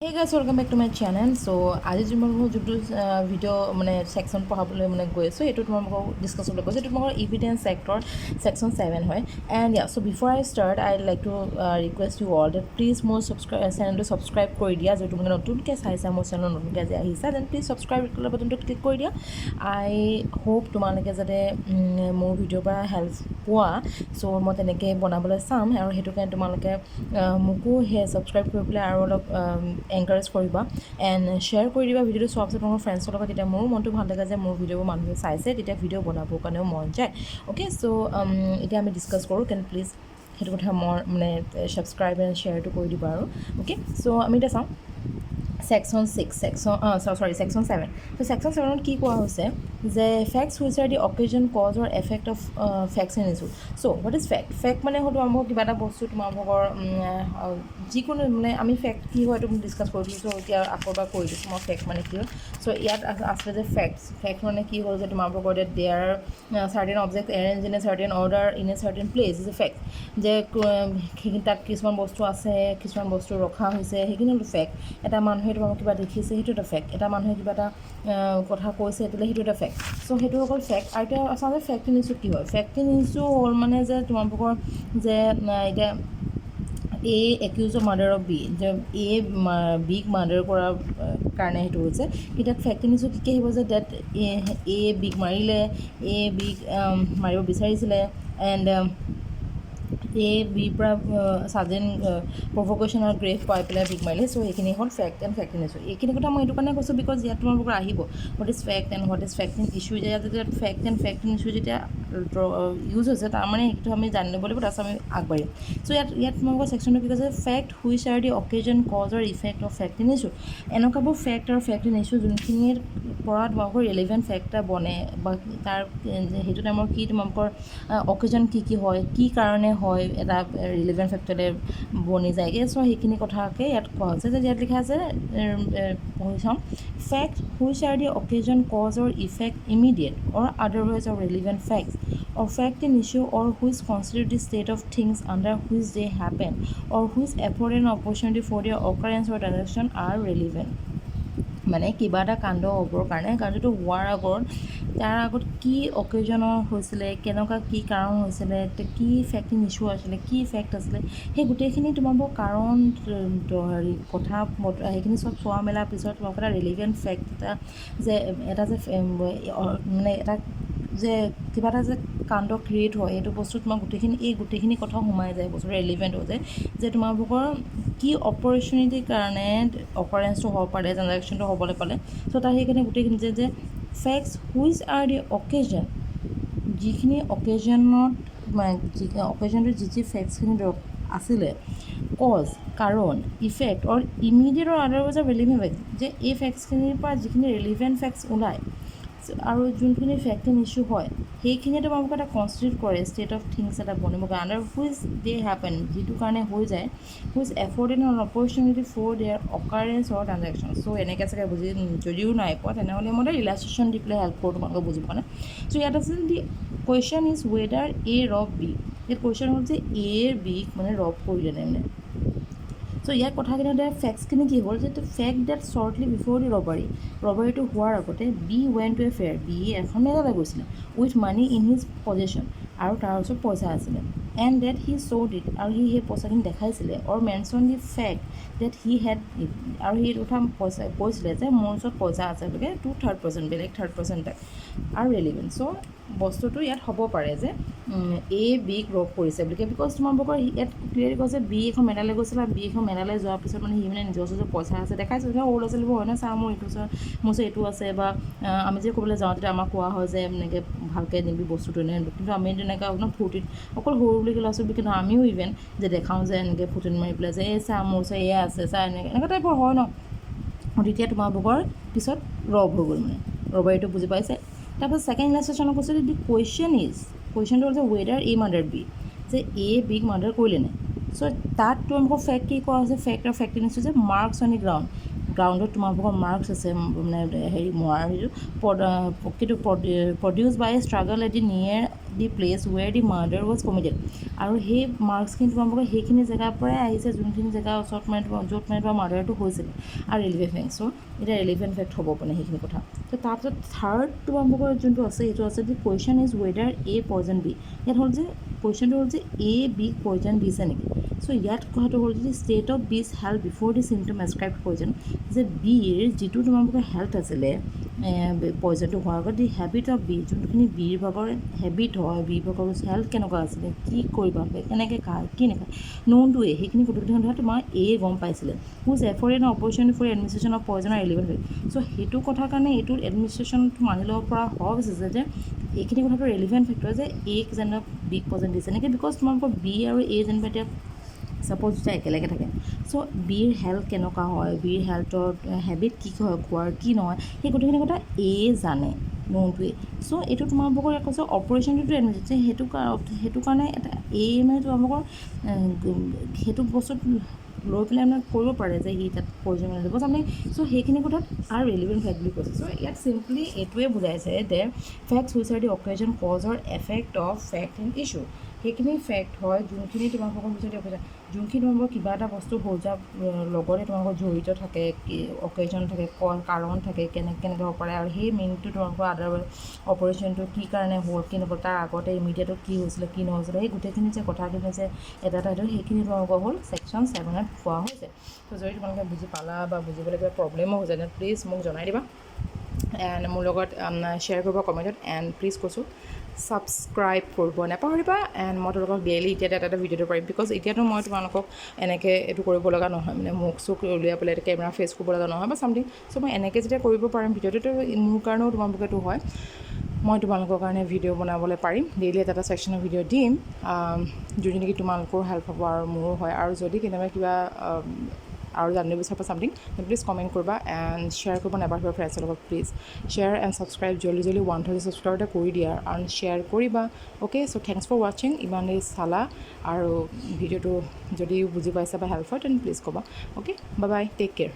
Hey guys, welcome back to my channel. So আজি তোমালোকক যোনটো ভিডিঅ' মানে ছেকশ্যন পঢ়াবলৈ মানে গৈ আছোঁ, সেইটো তোমালোকক ডিছকাছ কৰিবলৈ গৈছোঁ। এইটো তোমালোকৰ ইভিডেঞ্চ এক্টৰ ছেকশ্যন 7 হয়। And yeah, so before I start, I like to request you all that please মোৰ চেনেলটো ছাবস্ক্ৰাইব কৰি দিয়া। যদি তোমালোকে নতুনকৈ চাইছা, মোৰ চেনেল নতুনকৈ আজি আহিছা, then please subscribe বাটনটো ক্লিক কৰি দিয়া। আই হোপ তোমালোকে যাতে মোৰ ভিডিঅ'ৰ পৰা হেল্প পোৱা। চ' মই তেনেকৈ বনাবলৈ চাম আৰু সেইটো কাৰণে তোমালোকে মোকো সেই ছাবস্ক্ৰাইব কৰি পেলাই আৰু অলপ এনকাৰেজ কৰিবা এণ্ড শ্বেয়াৰ কৰি দিবা ভিডিঅ'টো চোৱাৰ পিছত তোমালোকৰ ফ্ৰেণ্ডছৰ লগত। তেতিয়া মোৰো মনটো ভাল লাগে যে মোৰ ভিডিঅ'বোৰ মানুহে চাইছে, তেতিয়া ভিডিঅ' বনাবৰ কাৰণেও মন যায়। অ'কে, চ' এতিয়া আমি ডিছকাছ কৰোঁ। কেন প্লিজ সেইটো কথা মই মানে ছাবস্ক্ৰাইব এণ্ড শ্বেয়াৰটো কৰি দিবা আৰু। অ'কে, চ' আমি এতিয়া চাওঁ section 6, section, sorry, section 7. ত' ছেকশ্যন 7ত কি কোৱা হৈছে যে facts which are the occasion, cause or effect of facts in issue. So what is fact? Fact মানে হ'ল তোমালোকৰ কিবা এটা বস্তু, তোমালোকৰ যিকোনো মানে আমি ফেক্ট কি হয় এইটো ডিছকাছ কৰি দিছোঁ, এতিয়া আকৌ এবাৰ কৰি দিছোঁ মই ফেক্ট মানে কি হয়। চ' ইয়াত আছিলে যে ফেক্ট মানে কি হ'ল যে তোমালোকৰ there certain object arrange in a certain order in a certain place is a fact, যে সেইখিনি তাত কিছুমান বস্তু আছে, কিছুমান বস্তু ৰখা হৈছে, সেইখিনি হ'ল ফেক্ট। এটা মানুহে তোমালোক কিবা দেখিছে, সেইটো এটা ফেক্ট। এটা মানুহে কিবা এটা কথা কৈছে, তেতিয়াহ'লে সেইটো এটা ফেক্ট। চ' সেইটো হৈ গ'ল ফেক্ট। আৰু এতিয়া চাওঁ যে ফেক্ট ইন ইছ্যু কি হয়। ফেক্ট ইন ইছ্যু হ'ল মানে যে তোমালোকৰ যে এতিয়া A accused of murder of B, যে এ বিক মাৰ্ডাৰ কৰাৰ কাৰণে সেইটো হৈছে। কিন্তু তাত ফেক্ট ইন ইছ্যু কি কি আহিব যে ডেট এ বিক মাৰিলে, এ বিক মাৰিব বিচাৰিছিলে, এণ্ড এ বিৰ পৰা ছাডেন প্ৰভকেশ্যন আৰু গ্ৰিফ পাই পেলাই বিক মাৰিলে। চ' সেইখিনি হ'ল fact and fact in issue. এইখিনি কথা মই এইটো কাৰণে কৈছোঁ because ইয়াত তোমালোকৰ আহিব what is fact and what is fact in issue. ইয়াত যেতিয়া fact and fact in issue যেতিয়া ইউজ হৈছে, তাৰমানে সেইটো আমি জানি ল'ব লাগিব, তাৰপিছত আমি আগবাঢ়িম। চ' ইয়াত তোমালোকৰ ছেকশ্যনটো কি কৈছে? Fact which are the occasion, cause or effect of fact in issue. এনেকুৱাবোৰ fact আৰু ফেক্ট ইন ইছ্যু যোনখিনিৰ পৰা তোমালোকৰ ৰিলেভেণ্ট ফেক্ট এটা বনে বা তাৰ সেইটো টাইমৰ কি তোমালোকৰ অকেজন কি কি হয়, কি কাৰণে হয়, এটা ৰিলেভেণ্ট ফেক্টৰে বনি যায়গৈ। চ' সেইখিনি কথাকে ইয়াত কোৱা হৈছে যে ইয়াত লিখা আছে, পঢ়ি চাওঁ: fact which are the occasion, cause or effect, immediate or otherwise, of relevant facts or fact in issue, or which constitute the state of things under which they happen, or which afford an opportunity for their occurrence or transaction, are relevant. মানে কিবা এটা কাণ্ড হ'বৰ কাৰণে, কাণ্ডটো হোৱাৰ আগত তাৰ আগত কি অকেজনৰ হৈছিলে, কেনেকুৱা কি কাৰণ হৈছিলে, কি ফেক্ট ইন ইছ্যু আছিলে, কি ফেক্ট আছিলে, সেই গোটেইখিনি তোমালোকৰ কাৰণ হেৰি কথা বতৰা সেইখিনি চব চোৱা মেলাৰ পিছত তোমালোকৰ এটা ৰিলিভেণ্ট ফেক্ট এটা যে মানে এটা যে কিবা এটা যে কাণ্ড ক্ৰিয়েট হয়, সেইটো বস্তু তোমাৰ গোটেইখিনি এই গোটেইখিনি কথা সোমাই যায়, বস্তুটো ৰেলিভেণ্ট হৈ যায় যে তোমালোকৰ কি অপৰচুনিটিৰ কাৰণে অকাৰেঞ্চটো হ'ব পাৰে, ট্ৰেনজেকশ্যনটো হ'বলৈ পালে। চ' তাৰ সেইকাৰণে গোটেইখিনি যে facts which are the occasion, যিখিনি অকেজনত মানে যি অকেজনটোত যি যি ফেক্টছখিনি আছিলে, কজ কাৰণ, effect or immediate or otherwise of relevant fact, যে এই ফেক্টছখিনিৰ পৰা যিখিনি ৰিলিভেণ্ট ফেক্টছ ওলায় আৰু যোনখিনি ফেক্ট ইন ইছ্যু হয়, সেইখিনিয়ে তোমালোকৰ এটা কনষ্টিটিউট কৰে ষ্টেট অফ থিংছ এটা বনিব কাৰণে আণ্ডাৰ which De happen, যিটো কাৰণে হৈ যায়, which afforded an opportunity for their occurrence or transaction. So এনেকৈ চাগে বুজি যদিও নাই পোৱা, তেনেহ'লে মই এটা ইলাষ্ট্ৰেশ্যন দি পেলাই হেল্প কৰোঁ তোমালোকক বুজিব কাৰণে। চ' ইয়াত আছে, the question is whether A rob B. ইয়াত কুৱেশ্যন হ'ল যে এ বিক মানে ৰব কৰিলে নাই মানে। চ' ইয়াৰ কথাখিনি, ফেক্টছখিনি কি হ'ল যে fact that shortly before the robbery, ৰবাৰীটো হোৱাৰ আগতে, B went to a fair, B এখন মেলালৈ গৈছিলে, with money in his possession, আৰু তাৰ ওচৰত পইচা আছিলে, and that he showed it, আৰু সি সেই পইচাখিনি দেখাইছিলে, or mention the fact that he had it, আৰু সি এইটো কথা পইচা কৈছিলে যে মোৰ ওচৰত পইচা আছে বুলি, টু থাৰ্ড পাৰ্চন, বেলেগ থাৰ্ড পাৰ্চন তাক আৰু ৰেলিভেণ্ট। চ' বস্তুটো ইয়াত হ'ব পাৰে যে এ বিক ৰব কৰিছে বুলি, because তোমালোকৰ ইয়াত ক্লিয়াৰলি কৈছে বি এখন মেলালৈ গৈছিলে আৰু বি এখন মেলালৈ যোৱাৰ পিছত মানে সি মানে নিজৰ ওচৰত পইচা আছে দেখাইছে। সৰু ল'ৰা ছোৱালীবোৰ হয় ন, চা মোৰ এইটো ওচৰত, মোৰ ওচৰত এইটো আছে, বা আমি যে ক'বলৈ যাওঁ তেতিয়া আমাক কোৱা হয় যে এনেকৈ ভালকৈ নিবি বস্তুটো এনে। কিন্তু আমি তেনেকুৱা আপোনাৰ ফূৰ্তিত, অকল সৰু বুলি ল'ৰা ছোৱালী কিন্তু আমিও ইভেন যে দেখাওঁ যে এনেকৈ ফূৰ্তিত মাৰি পেলাই যে এই চা মোৰ ওচৰত এয়া আছে, চা, এনেকৈ এনেকুৱা টাইপৰ হয় ন। তেতিয়া তোমালোকৰ পিছত ৰব হৈ গ'ল, মানে ৰবাৰীটো বুজি পাইছে। তাৰপাছত ছেকেণ্ড ইলাষ্ট্ৰেশ্যনত কৈছে দি কুৱেশ্যন is, কুৱেশ্যনটো হ'ল যে ৱেডাৰ এ মাৰ্ডাৰ বি, যে এ বিক মাৰ্ডাৰ কৰিলে নাই। চ' তাত তোমালোকৰ ফেক্ট কি কোৱা হৈছে? ফেক্ট আৰু ফেক্ট ইন যে মাৰ্কছ অন the ground. গ্ৰাউণ্ডত তোমালোকৰ মাৰ্কছ আছে, মানে হেৰি মৰাৰ সেইটো কিন্তু produce by struggle at the near the place where the murder was committed. আৰু সেই মাৰ্কছখিনি তোমালোকৰ সেইখিনি জেগাৰ পৰাই আহিছে, যোনখিনি জেগাৰ ওচৰত মানে তোমাৰ য'ত মানে তোমাৰ মাৰ্ডাৰটো হৈছিলে। আৰু ৰিলিভেণ্ট ফেক্ট, চ' এতিয়া ৰিলিভেণ্ট ফেক্ট হ'ব মানে সেইখিনি কথা। ত' তাৰপিছত থাৰ্ড তোমালোকৰ যোনটো আছে, সেইটো আছে যে question is whether A poison B. ইয়াত হ'ল যে কুৱেশ্যনটো হ'ল যে এ বিক পয়জন দিছে নেকি। চ' ইয়াত কথাটো হ'ল যে state of B's health before the symptom ascribe poison, যে বিৰ যিটো তোমালোকৰ হেল্থ আছিলে পয়জনটো হোৱাৰ আগত, দি হেবিট অফ বি, যোনখিনি বিৰ ভাগৰ হেবিট হয়, বিৰ ভাগৰ হেল্থ কেনেকুৱা আছিলে, কি কৰিব লাগে, কেনেকৈ খায়, কি নাখায়, ন'ন টু এ, সেইখিনি গোটেইখিনি ধৰা তোমাৰ এ গম পাইছিলে, whose effort in operation for administration of poison are relevant. So সেইটো কথাৰ কাৰণে এইটো এডমিনিষ্ট্ৰেশ্যনটো মানি ল'ব পৰা সহজ হৈছে যে এইখিনি কথাটো ৰেলিভেণ্ট ফেক্টৰ যে এক যেনিবা বিক পয়জন দিছে নেকি, because তোমালোকৰ বি আৰু এ যেনিবা এতিয়া ছাপ'জ দুটা একেলগে থাকে। চ' বিৰ হেল্থ কেনেকুৱা হয়, বিৰ হেল্থৰ হেবিট কি হয়, খোৱাৰ কি নহয়, সেই গোটেইখিনি কথা এ জানে, ন'ন টু এ। চ' এইটো তোমালোকৰ কৈছে অপাৰেশ্যনটোতো এডমিনিষ্ট্ৰেশ্যন, সেইটো কাৰণে এটা এ মানে তোমালোকৰ সেইটো বস্তুত লৈ পেলাই মানে কৰিব পাৰে যে সি তাত পয়জন দিব চামথিং। চ' সেইখিনি কথাত আৰ ৰিলিভেণ্ট ফেক্ট বুলি কৈছে। চ' ইয়াত চিম্পলি এইটোৱে বুজাইছে যে facts which are the occasion, cause or effect of fact in issue. সেইখিনি ফেক্ট হয় যোনখিনি তোমালোকৰ পিছত অকেজন, যোনখিনি তোমালোকৰ কিবা এটা বস্তু হৈ যোৱাৰ লগতে তোমালোকৰ জড়িত থাকে, অকেজন থাকে, কাৰণ থাকে, কেনেকৈ হ'ব পাৰে আৰু সেই মেইনটো তোমালোকৰ আদাৰ অপাৰেশ্যনটো কি কাৰণে হ'ল, কি নহ'ল, তাৰ আগতে ইমিডিয়েটত কি হৈছিলে, কি নহৈছিলে, সেই গোটেইখিনি যে কথাখিনি যে এটা এটা, সেইখিনি তোমালোকৰ হ'ল ছেকশ্যন ছেভেনত কোৱা হৈছে। ত' যদি তোমালোকে বুজি পালা বা বুজিবলৈ কিবা প্ৰব্লেমো হৈছে, তেনে প্লিজ মোক জনাই দিবা এণ্ড মোৰ লগত শ্বেয়াৰ কৰিব কমেণ্টত। এণ্ড প্লিজ কৈছোঁ, ছাবস্ক্ৰাইব কৰিব নাপাহৰিবা। এণ্ড মই তোমালোকক ডেইলি এতিয়া এটা এটা ভিডিঅ' দিব পাৰিম, because এতিয়াতো মই তোমালোকক এনেকৈ এইটো কৰিব লগা নহয়, মানে মুখ চুখ উলিয়াই পেলাই কেমেৰা ফেচ কৰিব লগা নহয় বা চামথিং। চ' মই এনেকৈ যেতিয়া কৰিব পাৰিম ভিডিঅ'টো, মোৰ কাৰণেও তোমালোকে এইটো হয়, মই তোমালোকৰ কাৰণে ভিডিঅ' বনাবলৈ পাৰিম। ডেইলি এটা এটা ছেকশ্যনৰ ভিডিঅ' দিম, যোনটো নেকি তোমালোকৰো হেল্প হ'ব আৰু মোৰো হয়। আৰু যদি কেনেবা কিবা আৰু জানিব বিচাৰিবা চামথিং, প্লিজ কমেণ্ট কৰিবা এণ্ড শ্বেয়াৰ কৰিব নাপাহৰিবা ফ্ৰেণ্ডছৰ লগত। Please share and subscribe. জল্দি জল্দি 1000 ছাবস্ক্ৰাইব এটা কৰি দিয়া আৰু শ্বেয়াৰ কৰিবা। Okay, so thanks for watching. ইমানেই চালা আৰু ভিডিঅ'টো যদি বুজি পাইছা বা হেল্প হয়, তেনে প্লিজ ক'বা। Okay, bye bye, take care.